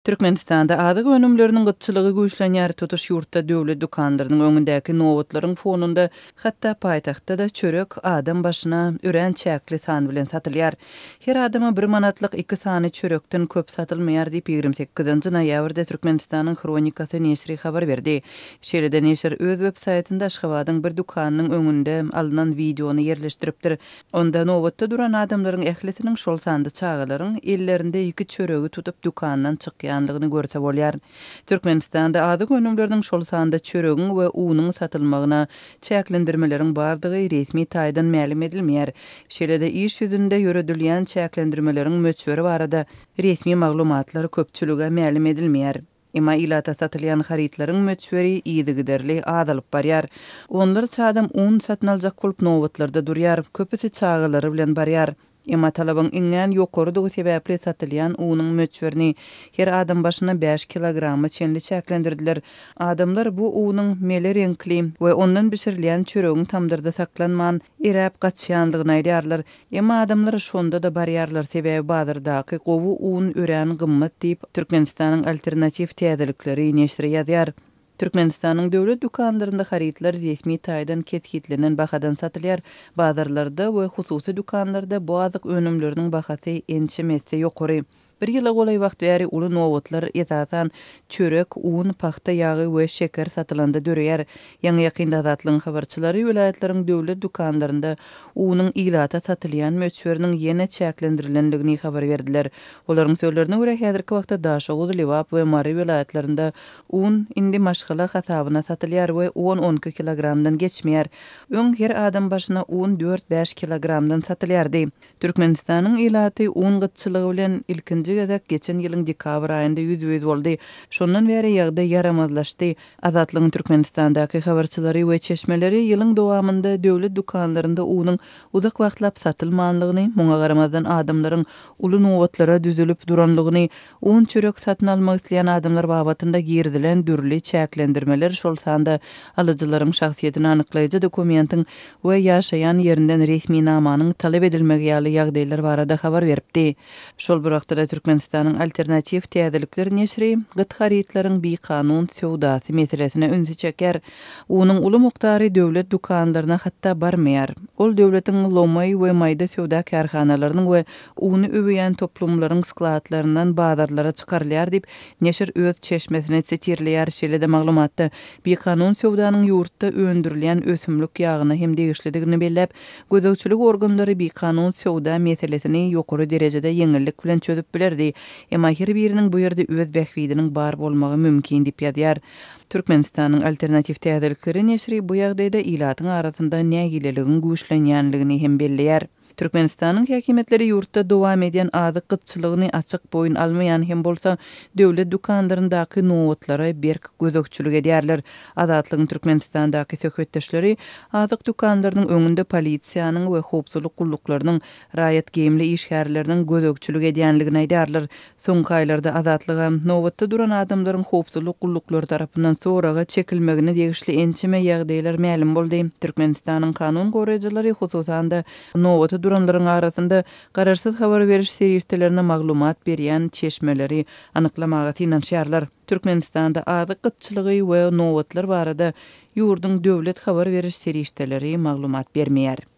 Türkmenistanda azyk önümleriniň gytçylygy güýçlenýär, tutuş ýurtda döwlet dükanlarynyň öňündäki nobatlaryň fonunda hatda paýtagtda-da çörek adam başyna örän çäkli san bilen satylýar. Her adama bir manatlyk iki sany çörekden köp satylmaýar diýip, 28 nji noýabrda Türkmenistanyň Hronikasy neşiri habar berdi. Şeýle-de neşir öz web saýtynda Aşgabadyň bir dükanynyň öňünde alnan wideony ýerleşdiripdir. Onda nobatda duran adamlaryň ählisiniň, şol sanda çagalaryň ellerinde iki çöregi tutup dükandan çykýandygyny görse bolýar. Türkmenistanda azyk önümleriniň, şol sanda çöregiň we unuň satylmagyna çäklendirmeleriň bardygy resmi taýdan mälim edilmeýär. Şeýle-de iş ýüzünde ýöredilýän çäklendirmeleriň möçberi barada resmi maglumatlar köpçülige mälim edilmeýär. Emma ilata satylýan harytlaryň möçberi yzygiderli azalyp barýar. Onlarça adam un satyn aljak bolup nobatlarda durýar, köpüsi çagalary bilen barýar. Emma talabyň iňňän ýokarydygy sebäpli satylýan unuň möçberini her adam başyna bäş kilograma çenli çäklendirdiler. Adamlar bu unuň mele reňkli we ondan bişirilýän çöregiň tamdyrda saklanman, eräp gaçýandygyny aýdýarlar. Emma adamlar şonda-da barýarlar, sebäbi bazardaky gowy un örän gymmat diýip, Türkmenistanyň Alternatiw täzelikleri neşiri ýazýar. Türkmenistanyň döwlet dükanlarynda harytlar resmi taýdan kesgitlenen bahadan satylýar. Bazarlarda we hususy dükanlarda bu azyk önümleriniň bahasy ençeme esse ýokary. Bir ýyla golaý wagt bäri uly nobatlar, esasan, çörek, un, pagta ýagy we şeker satylanda döreýär. Ýaňy-ýakynda Azatlygyň habarçylary welaýatlaryň döwlet dükanlarynda unuň ilata satylýan möçberiniň ýene çäklendirilendigini habar berdiler. Olaryň sözlerine görä, häzirki wagtda Daşoguz, Lebap we Mary welaýatlarynda un indi maşgala hasabyna satylýar we on-on iki kilogramdan geçmeýär. Öň her adam başyna un dört-bäş kilogramdan satylýardy. Türkmenistanyň ilaty un gytçylygy bilen ilkinji gezek geçen ýylyň dekabr aýynda ýüzbe-ýüz boldy. Şondan bäri ýagdaý ýaramazlaşdy. Azatlygyň Türkmenistandaky habarçylary we çeşmeleri ýylyň dowamynda döwlet dükanlarynda unuň uzak wagtlap satylmanlygyny, muňa garamazdan adamlaryň uly nobatlara düzülip duranlygyny, Un, çörek satyn almak isleýän adamlar babatynda girizilen dürli çäklendirmeler, şol sanda alyjylaryň şahsyýetini anyklaýjy dokumentiň we ýaşaýan ýerinden resminamanyň talap edilmegi ýaly ýagdaýlar barada habar beripdi. Şol bir wagtda-da Türkmenistanyň Alternatiw täzelikler neşiri gyt harytlaryň bikanun söwdasy meselesine ünsi çekýär. Unuň uly mukdary döwlet dükanlaryna hatda barmaýar. Ol döwletiň lomaý we maýda söwda kärhanalarynyň we uny öwýän toplumlaryň skladlaryndan bazarlara çykarylýar diýip, neşir öz çeşmesini sitirleýär. Şeýle-de maglumatda bikanun söwdanyň ýurtda öndürilýän ösümlik ýagyna hem degişlidigini belläp, gözegçilik organlary bikanun söwda meselesini ýokary derejede ýeňillik bilen çözüp bilerdi, emma her biriniň bu ýerde öz bähbidiniň bar bolmagy mümkin diýip ýazýar. Türkmenistanyň Alternatiw täzelikleri neşiri bu ýagdaýda ilatyň arasynda nägileligiň güýçlenýänligini hem belleýär. Türkmenistanyň häkimiýetleri ýurtda dowam edýän azyk gytçylygyny açyk boýun almaýan hem bolsa, döwlet dükanlaryndaky nobatlara berk gözegçilik edýärler. Azatlygyň Türkmenistandaky söhbetdeşleri azyk dükanlarynyň öňünde polisiýanyň we howpsuzlyk gulluklarynyň raýat geýimli işgärleriniň gözegçilik edýänligini aýdýarlar. Soňky aýlarda Azatlyga nobatda duran adamlaryň howpsuzlyk gulluklary tarapyndan soraga çekilmegine degişli ençeme ýagdaýlar mälim boldy. Türkmenistanyň kanun goraýjylary, hususan-da, nobata duranlaryň arasynda garaşsyz habar beriş serişdelerine maglumat berýän çeşmeleri anyklamaga synanyşýarlar. Türkmenistanda azyk gytçylygy we nobatlar barada ýurduň döwlet habar beriş serişdeleri maglumat bermeýär.